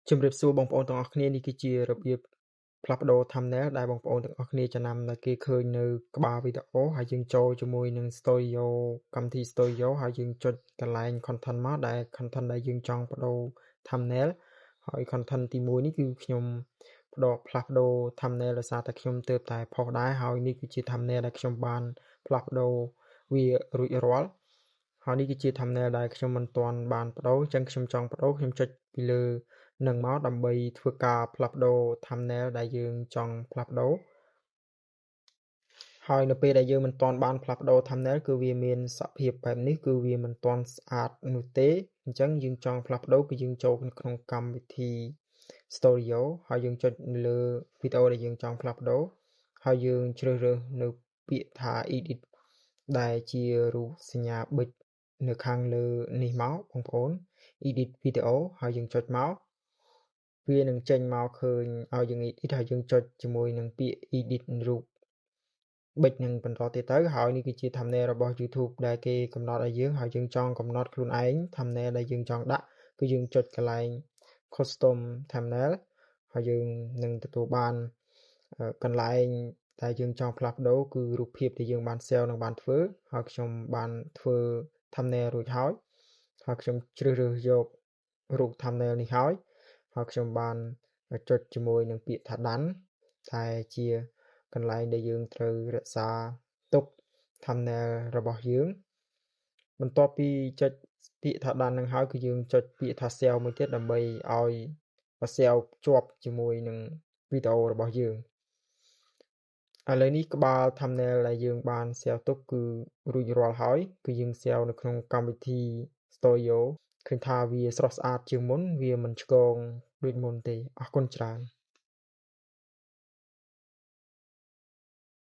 ជម្រាបសួរបងប្អូនទាំងអស់គ្នានេះគឺជារបៀបផ្លាស់ប្ដូរ thumbnail ដែលបងប្អូនទាំងអស់គ្នាចំណាំដែលគេឃើញនៅក្បាលវីដេអូហើយយើងចូលជាមួយនឹង Studio កម្មវិធី Studio ហើយយើងចុចកន្លែង content មកដែល content ដែលយើងចង់ប្ដូរ thumbnail ហើយ content ទី1នេះគឺខ្ញុំផ្លាស់ប្ដូរ thumbnail ដោយសារតែខ្ញុំទើបតែផុសដែរហើយនេះគឺជា thumbnail ដែលខ្ញុំបានផ្លាស់ប្ដូរវារួចរាល់ហើយនេះគឺជា thumbnail ដែលខ្ញុំមិនទាន់បានប្ដូរអញ្ចឹងខ្ញុំចង់ប្ដូរខ្ញុំចុចពីលើនឹងមកដើម្បីធ្វើការផ្លាស់ប្ដូរ thumbnail ដែលយើងចង់ផ្លាស់ប្ដូរហើយនៅពេលដែលយើងមិនទាន់បានផ្លាស់ប្ដូរ thumbnail គឺវាមានសភាពបែបនេះគឺវាមិនទាន់ស្អាតនោះទេអញ្ចឹងយើងចង់ផ្លាស់ប្ដូរគឺយើងចូលក្នុងកម្មវិធី Studio ហើយយើងចុចលើវីដេអូដែលយើងចង់ផ្លាស់ប្ដូរហើយយើងជ្រើសរើសនៅពាក្យថា edit ដែលជារូបសញ្ញាប៊ិចនៅខាងលើនេះមកបងប្អូន edit video ហើយយើងចុចមកវានឹងចេញមកឃើញឲ្យយើង edit ហើយយើងចុចជាមួយនឹងពាក្យ edit រូបប៊ិចនឹងបន្តទៀតទៅហើយនេះគឺជា thumbnail របស់ YouTube ដែលគេកំណត់ឲ្យយើងហើយយើងចង់កំណត់ខ្លួនឯង thumbnail ដែលយើងចង់ដាក់គឺយើងចុចកន្លែង custom thumbnail ហើយយើងនឹងទទួលបានកន្លែងដែលយើងចង់ផ្លាស់ប្ដូរគឺរូបភាពដែលយើងបាន save និងបានធ្វើហើយខ្ញុំបានធ្វើ thumbnail រួចហើយហើយខ្ញុំជ្រើសរើសយករូប thumbnail នេះហើយហើយខ្ញុំបានចុចជាមួយនឹងពាក្យថា done តែជាកន្លែងដែលយើងត្រូវរក្សាទុក thumbnail របស់យើងបន្ទាប់ពីចុចពាក្យថា done នឹងហើយគឺយើងចុចពាក្យថា save មួយទៀតដើម្បីឲ្យ save ជាប់ជាមួយនឹងវីដេអូរបស់យើងឥឡូវនេះក្បាល thumbnail ដែលយើងបាន save ទុកគឺរួចរាល់ហើយគឺយើង save នៅក្នុងកម្មវិធី Studio ឃើញថាវាស្រស់ស្អាតជាងមុនវាមិនឆ្គងដូចមុនទេអរគុណច្រើន។